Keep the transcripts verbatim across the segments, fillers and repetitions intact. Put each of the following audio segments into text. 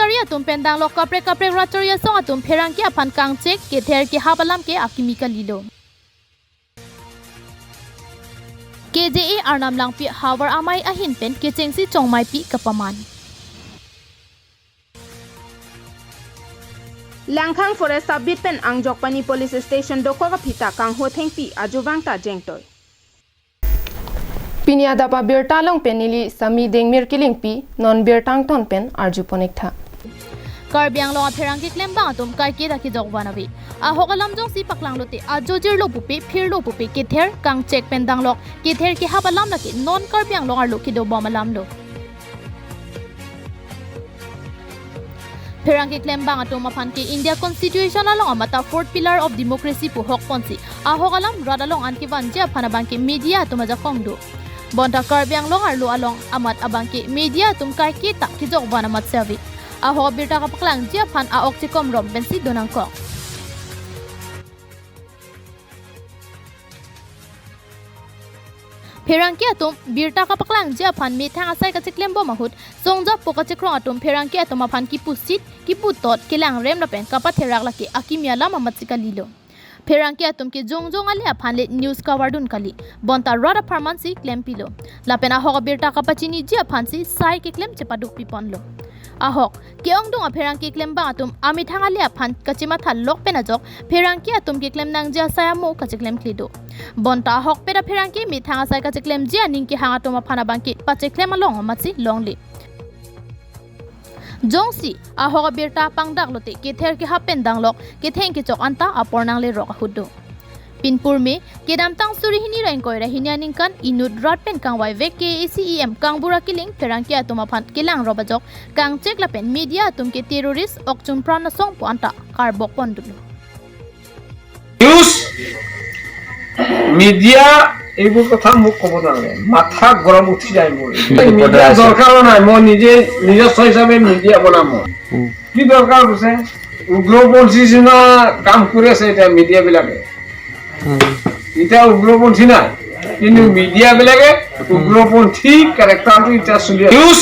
Rachari atum pen danglok kaprek kaprek rachari asong atum pherangke aphan kangchek kether kehap alam ke akimi kalilo. K J A Arnam Langpi havar amei ahin pen kechengsi chongmaipi kapaman. Langkhang Forest Sub-Beat pen Angjokpani Police Station dokok aphi ta kangho thengpi ajuvang ta jengtoi. Pini adap abirta along pen neli Sami Dengmir Kilingpi, non birta angton pen arjupon iktha. Karbi Anglong apherangke klembang atum kaiketa kejok van ave. Ahok alam jongsi paklanglote ajo jirlo pupe, phirlo pupe, kether kangchek pen danglok kether kehap alam lake non Karbi Anglong arlo kedobom alamlo. Pherangke klembang atum aphan ke India Constitution along amat ta fourth pillar of democracy pu hokponsi ahok alam rat along an kevanji aphan abangke media atum ajakong do. Bonta Karbi Anglong arlo along amat abangke media atum kaiketa kejok van amatsi ave. Ahok birta kapaklangji aphan a-ok chekomrom pensi donangkok. Pherangke atum birta kapaklangji aphan methang asai kacheklembom ahut, songjapo kachekrong atum pherangke atum aphan kipusit, kiputot, kelangrem lapen kapatherak lake akimi alam amatsi kalilo. Pherangke atum ke jongjong ale aphan le news kavardun kali, bonta rat apharmansi klempilo. Lapen ahok abirta kapachiniji aphansi sai keklem chepaduk piponlo. Ahok, ke-ongdung apherangke klembang atum amethang ale aphan kachemathalok pen ajok pherangke atum keklem nangji asai amo kacheklemkle do. Bonta ahokpet apherangke methang asai kacheklemji aning kehang atum aphan abangke pacheklem along amatsi longle. Jongsi ahok abirta pangdaklote kether kehap pen danglok ketheng kechok anta apor nanglerok ahut do. Pinpur me, kedamtang suri hini ra ingkoi ra hini aningkan inut rat pen kangvaivek K A A C E M Kangbura Killing pherangke atum aphan kelangrop ajok kangchek lapen media atum ke terrorist, okchun pran asong pu anta karbok pondunlo. News media এইবোৰ কথা মোক ক'ব নালাগে, মাথা গৰম উঠি যায় মোৰ। মিডিয়া দৰকাৰ নাই, মই নিজে নিজস্ব হিচাপে মিডিয়া বনাম মই। কি দৰকাৰ হৈছে? উগ্ৰপন্থী নিচিনা কাম কৰি আছে এতিয়া মিডিয়াবিলাকে। এতিয়া উগ্ৰপন্থী নাই, কিন্তু মিডিয়াবিলাকে উগ্ৰপন্থী কেৰেক্টাৰটো এতিয়া চলি আছে। নিউজ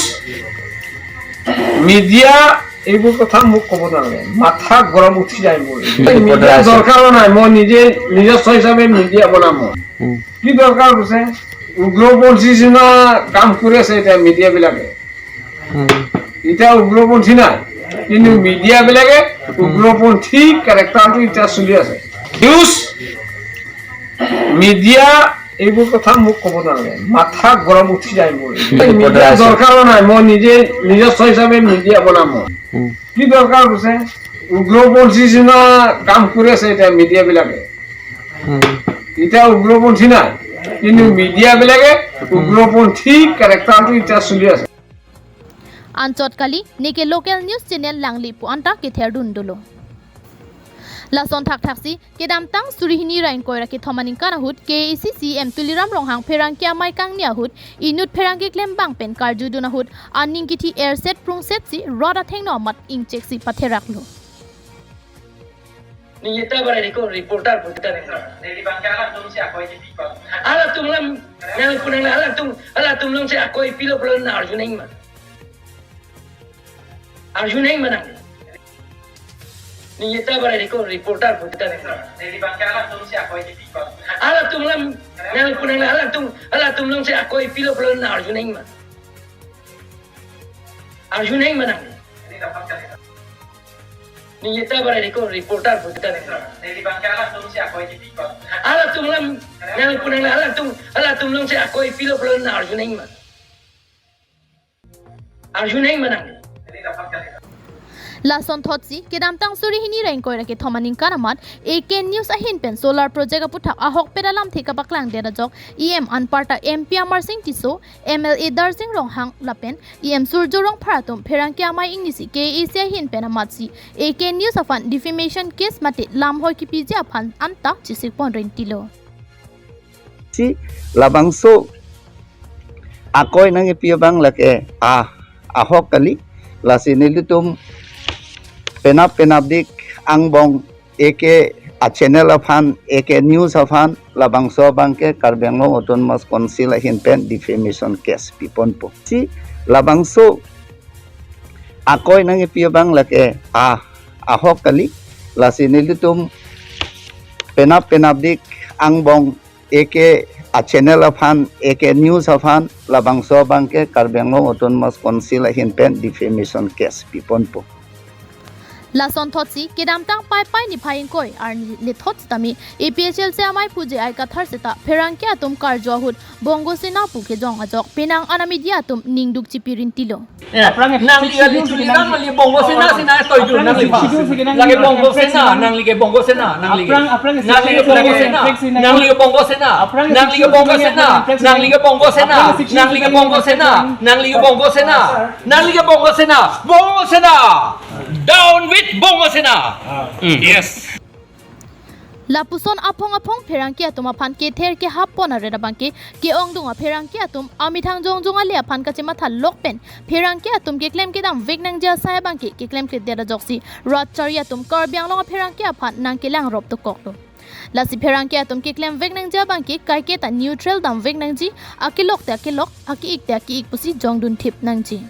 মিডিয়া এইবোৰ কথা মোক ক'ব নালাগে, মাথা গৰম উঠি যায় মোৰ। মিডিয়া দৰকাৰ নাই, মই নিজে নিজস্ব হিচাপে মিডিয়া বনাম মই। কি দৰকাৰ হৈছে? উগ্ৰপন্থী নিচিনা কাম কৰি আছে এতিয়া মিডিয়াবিলাকে। এতিয়া উগ্ৰপন্থী নাই, কিন্তু মিডিয়াবিলাকে উগ্ৰপন্থী কেৰেক্টাৰটো এতিয়া চলি আছে। নিউজ মিডিয়া এইবোৰ কথা মোক ক'ব নালাগে, মাথা গৰম উঠি যায় মোৰ। মিডিয়া দৰকাৰ নাই, মই নিজে নিজস্ব হিচাপে মিডিয়া বনাম মই। কি দৰকাৰ হৈছে? উগ্ৰপন্থী নিচিনা কাম কৰি আছে এতিয়া মিডিয়াবিলাকে। এতিয়া উগ্ৰপন্থী নাই, কিন্তু মিডিয়াবিলাকে উগ্ৰপন্থী কেৰেক্টাৰটো এতিয়া চলি আছে। Anchot kali, neke local news channel langli pu anta ketherdun dolo. Lason thakthaksi, kedamtang suri hini ra ingkoi ra kethom aningkan ahut, K A A C C E M Tuliram Ronghang pherangke amei kangni ahut, inut pherangke klembang pen karjudun ahut, aning kithi erset prungsetsi rat athengno amat ingcheksi patheraklo. Neta barai diko reporter pu ta neta. Neli bangke alanglitum si akoi kipi pa. Alanglitum lam, nang punang alanglitum, alanglitum lam si akoi pilo pulo na arjunang ma. Arjunang ma nang. Neta barai diko reporter pu ta neta. Neli bangke alanglitum si akoi kipi pa. Alanglitum lam, nang punang alanglitum, alanglitum lam si akoi pilo pulo na arjunang ma. Arjunang ma nang. Neta barai diko reporter pu ta neta. Neli bangke alanglitum si akoi kipi pa. Alanglitum lam, nang punang alanglitum, alanglitum lam si akoi pilo pulo na arjunang ma. Arjunang ma nang. Lason thotsi, kedamtang suri hini ra ingkoi ra kethom aningkan amat, A K News ahin pen solar project aputhak ahokpet alamthe kapaklang det ajok, E M anparta M P Amarsing Tisso, M L A Darsing Ronghang lapen E M Surjo Rongphar atum pherangke amei ingnisi K A A C ahin pen amatsi A K News aphan defamation case mate lamhoi kipiji aphan anta chesikpon rintilo. Si labangso akoi nangkipi abang lake a ahok kali, lasi nelitum penap penapdik angbong A K a channel aphan, A K News aphan labangso abangke Karbi Anglong Autonomous Council ahin pen defamation case piponpo. Si labangso akoi nangkepi abang lake a ahok kali, lasi nelitum penap penapdik angbong eke a channel aphan, eke news aphan labangso abangke Karbi Anglong Autonomous Council ahin pen defamation case piponpo. Lasonthotsi kedamtang Paipai niphai ingkoi arni lethot sitame A P H L C amei Pu J I Kathar seta pherangke atum karju ahut Bongo Sena pu kejong ajok penang an a media atum ningduk chipi rintilo. Aphrang nang liga li Tuliram li Bongo Sena, Sena toidu nang liga. Lagi Bongo Sena, nang liga Bongo Sena, nang liga. Aphrang, aphrang nang liga Bongo Sena, nang liga Bongo Sena, nang liga Bongo Sena, nang liga Bongo Sena, nang liga Bongo Sena, nang liga Bongo Sena, Bongo Sena. Down with Bongo Sena. Yes. Lapuson aphong aphong pherangke atum aphan kether kehap pon aret abangke ke-ongdung apherangke atum amethang jongjong ale aphan kachematha lok pen pherangke atum keklem kedam vek nangji asai abangke keklemkledet ajoksi rat chari atum Karbi Anglong apherangke aphan nangkelang rop dokoklo. Lasi pherangke atum keklem vek nangji abangke kaiketa neutral dam vek nangji, akelok te akelok, ake-ik te ake-ik pusi jongdun thip nangji.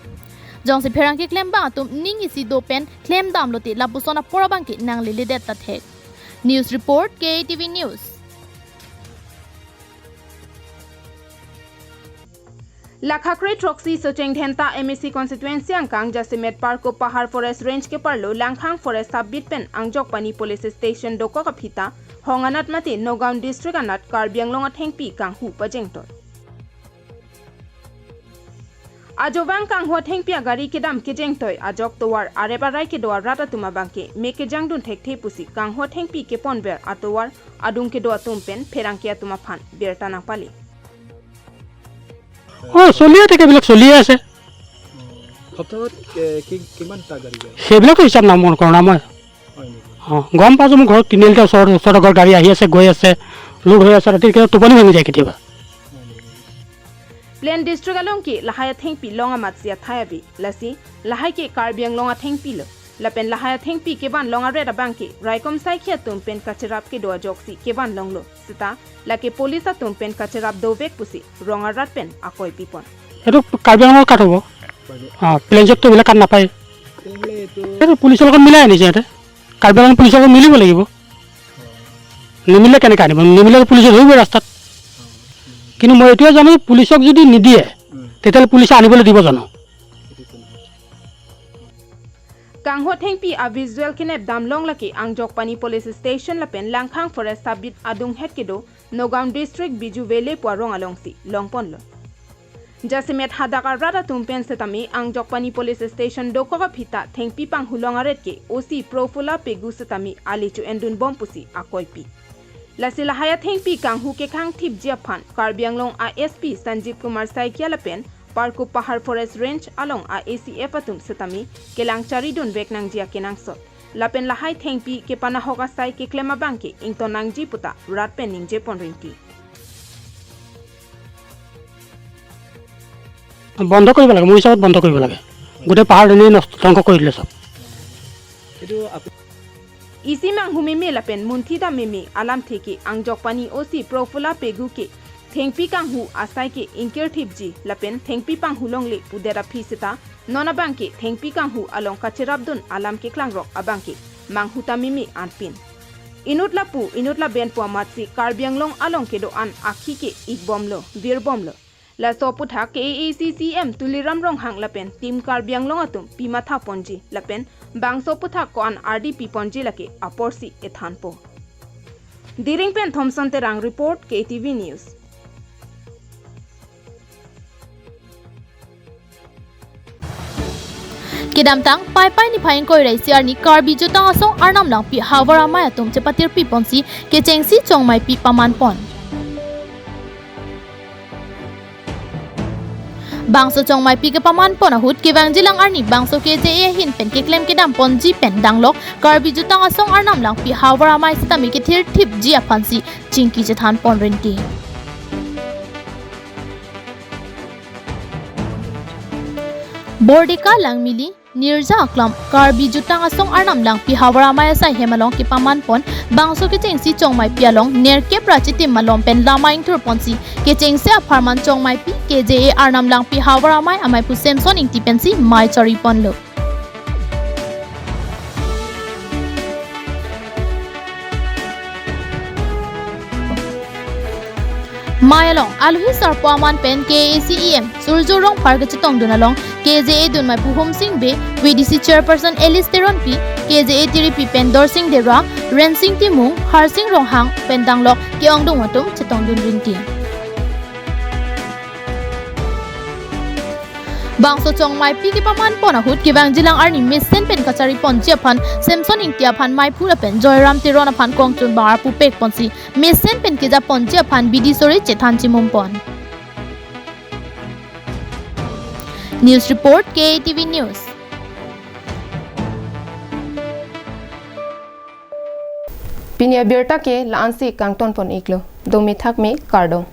Jongsi pherangke klembang atum ning isi do pen klem damlote lapuson apor abangke nangleledet ta thek. News report, K A T V News. Lakha kre throksi Socheng Dhenta M A C constituency angkang jasemet Parkup Pahar Forest Range keparlo Langkhang Forest Sub Beat pen Angjokpani Police Station dokok aphi ta Hong anat mate Nagaon District anat Karbi Anglong athengpi kanghu pajengtoi. Ajovang kanghu athengpi agari kedam kejengtoi ajok tovar arep arai kedo arat atum abangke me kejangdun thekthe pusi kanghu athengpi keponver atovar adung kedo atum pen pherangke atum aphan birta nangpale. অ, চলিয়ে থাকে, এইবিলাক চলিয়ে আছে। সপ্তাহত, এ, কি, কিমানটা গাড়ী যায়? সেইবিলাকতো হিচাপ নাম মন কৰা নাই মই। হয় নেকি? অ, গম পাইছোঁ, মোৰ ঘৰত তিনিআলিতে ওচৰত, ওচৰত আগৰ গাড়ী আহি আছে, গৈ আছে, লোড হৈ আছে, ৰাতি কেতিয়াবা টোপনি ভাঙি যায় কেতিয়াবা। হয় নেকি? Plain district along ke lahai athengpi long amatsi athai ave, lasi lahai ke Karbi Anglong athengpi lo. Lapen lahai athengpi kevan long aret abangke raikom saikhi atum pen kacherap kedo ajoksi kevan longlo. Seta lake police atum pen kacherap dovek pusi rong arat pen akoi pipon. এইটো কাৰ্বি আংলঙৰ কাঠ হ'ব। অ, প্লেইনছত তো এইবিলাক কাঠ নাপায়। তেনেহ'লে এইটো এইটো পুলিচৰ লগত মিলাই আনিছে সিহঁতে। কাৰ্বি আংলং পুলিচৰ লগত মিলিব লাগিব। নিমিলে কেনেকৈ আনিব? নিমিলে পুলিচে ধৰিবই ৰাস্তাত। কিন্তু মই এইটোৱে জানো যে পুলিচক যদি নিদিয়ে, উম। তেতিয়াহ'লে পুলিচে আনিবলৈ দিব জানো? Kanghu athengpi a visual kenep damlong lake Angjokpani Police Station lapen Langkhang Forest Sub Beat adunghet kedo Nagaon District Biju Valley pu arong alongsi longponlo. Jasemet hadak arat atum pen setame Angjokpani Police Station dokok aphi ta thengpi panghu long aret ke O C Profula Pegu setame ali cho-endun bom pusi akoipi. Lasi lahai athengpi kanghu kekhang thipji aphan Karbi Anglong a S P Sanjeev Kumar Saikia lapen Parkup Pahar Forest Range along a A C F atum setame kelang charidun vek nangji akenangsot. Lapen lahai thengpi kepanahok asai keklem abangke ington nangji puta rat pen ningje pon ringti. বন্ধ কৰিব লাগে, মোৰ হিচাপত বন্ধ কৰিব লাগে। গোটেই পাহাৰ এনেই নষ্ট, ধ্বংস কৰি দিলে চব। এইটো আপু- Isi manghu meme lapen munthi dam meme alamthe ke Angjokpani O C Profula Pegu ke thengpi kanghu asai ke ingkir thipji lapen thengpi panghu longle pudet aphi seta non abangke thengpi kanghu along kacherapdun alam keklangrok abangke manghu ta meme anpin. Inut lapu, inut laben pu amatsi Karbi Anglong along kedo-an akhi ke ikbomlo, virbomlo. Laso aputhak K A A C C M Tuliram Ronghang lapen Team Karbi Anglong atum pimatha ponji lapen bangso aputhak ko-an ardi piponji lake aporsi ethanpo. Diring pen Thomson Terang report, K T V News. Kedamtang Paipai niphai ingkoi ra isi arni Karbi Jutang Asong Arnam Langpi havar amei atum chepatirpi ponsi kechengsi chongmaipi paman pon. Bangso chongmaipi kepaman pon ahut kevangjilang arni bangso K J A ahin pen keklem kedam ponji pen danglok Karbi Jutang Asong Arnam Langpi havar amei setame kethir thipji aphansi chingki chethan pon rinti. Bordeka Langmili, Nirja Aklam, Karbi Jutang Asong Arnam Langpi havar amei asai hem along kepaman pon bangso kechengsi chongmaipi along nerkep ra chitim malom pen lama ingthur ponsi kechengsi apharman chongmaipi K J A Arnam Langpi havar amei amei pu Semson Ingti pensi mei chari ponlo. Mei along alohi sarpo aman pen K A A C E M Surjya Rongphar kachetongdun along K J A dun maiphu Homsing Bey, V D C chairperson Alice Teronpi, K J A tiripi pen Dorsing Dera, Rensing Timung, Harsing Ronghang pen danglok ke-ongdung atum chetongdun rinti. Bangso chongmaipi kepaman pon ahut kevangjilang arni mesen pen kachari ponji aphan Samson Ingti aphan maiphu lapen Joyram Teron aphan kongchun bang arpu pek ponsi mesen pen keja ponji aphan bidi sore chethan chimum pon. News report, K A T V News. Pini abirta ke la-ansi kangton pon iklo. Dome thakme, kardom.